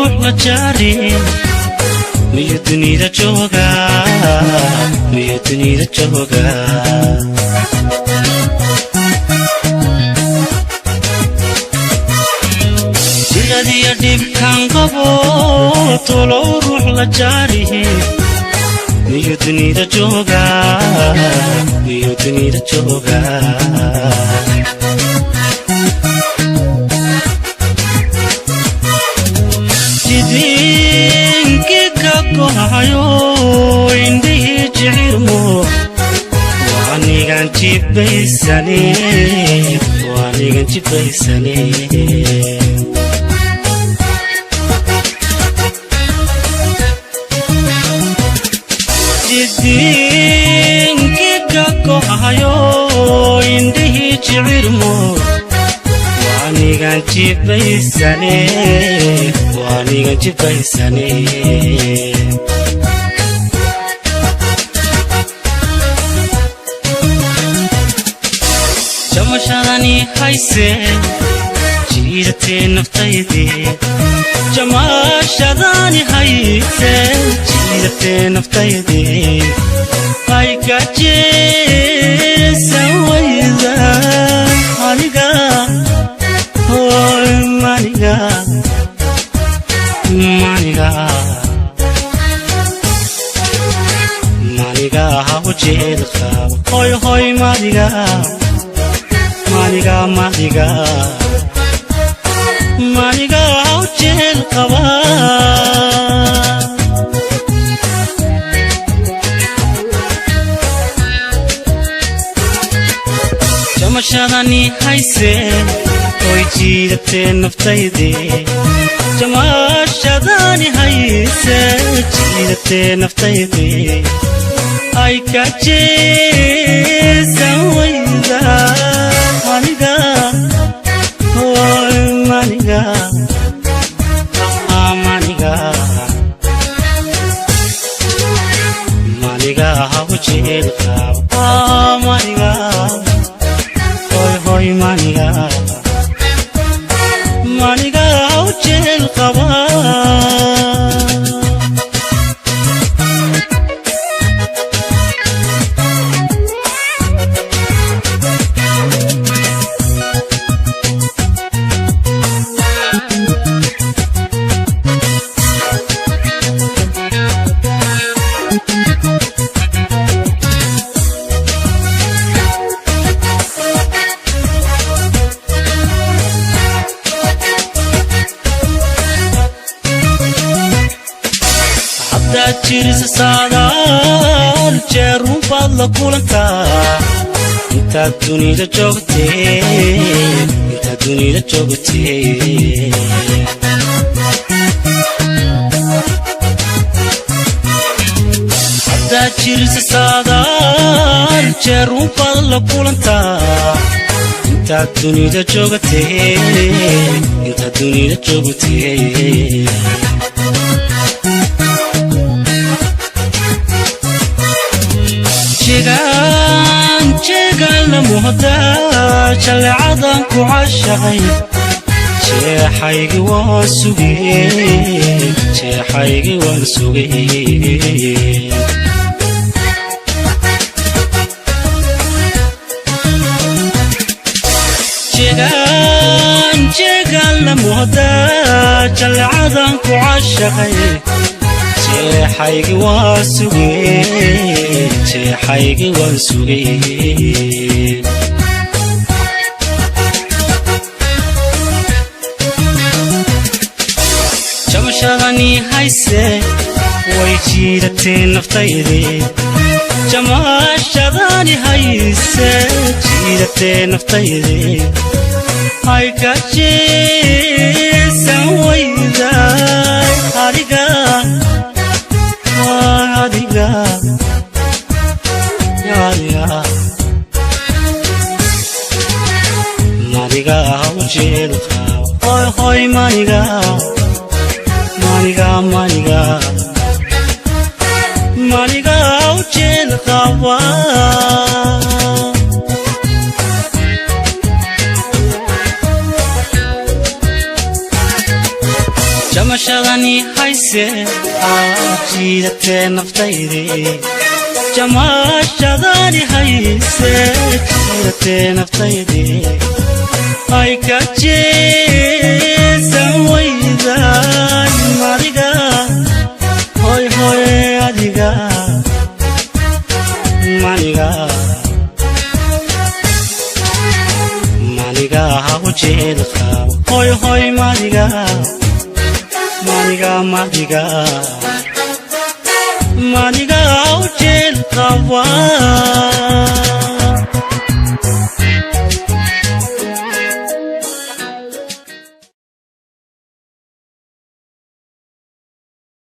Ruux la jaari miyo dunida jooga? Miyo dunida jooga? Jiradiyo dhibkan qabo, tolow ruux la jaarihi miyo dunida jooga? Miyo dunida jooga? Jidinki ka gohayo, indhihii jicirmo, waanigan jibaysane, waanigan jibaysane. Jidinki ka gohayo, indhihii jicirmo, waanigan jibaysane, waanigan jibaysane. Jamashadani hayse jiidatee naftaydii, jamaashadani hayse jiidatee naftaydii, aykajeesan wayda aniga, hoy maniga, maniga, maniga hawjeed qaba, hoy hoy maniga, maniga, maniga, maniga hawjeel qaba. Jamashadani hayse oy jiidatee naftaydii, jamashadani hayse jiidatee naftaydii, ay ka jeesan wayda aniga, hoy maniga, maniga, maniga hawjeel qaba, maniga, hoy hoy maniga, maniga hawjeel qaba. Haddaad jirisa saadaal jeerunbaad la kulantaa intaad dunida joogtee, intaad dunida joogtee. Haddaad jirisa saadaal jeerunbaad la kulantaa intaad dunida joogtee, intaad dunida joogtee. Jegaan jeegaan la muhdaa jalleecadan ku cashaqay, jeexaygi waan sugay, jeexaygi waan sugay. Jegaan jeegaan la muhdaa jalleecadan ku cashaqay, jeexaygi waan sugay, jeexaygi waan sugay. Jamashadani hayse way jiidatee naftaydii, jamashadani hayse jiidatee naftaydii, ay ka jeesan wayday adiga, adiga, adiga, maniga hawjeel qaba, hoy hoy maniga, maniga, maniga, maniga hawjeel qaba. Jamashadani hayse jiidatee naftaydii, jamashadani hayse jiidatee naftaydii, ay ka jeesan weyday madiga, hoy hoy adiga, maniga maniga ha u jeel qabo, hoy hoy madiga, maniga madiga maniga u jeel qaba.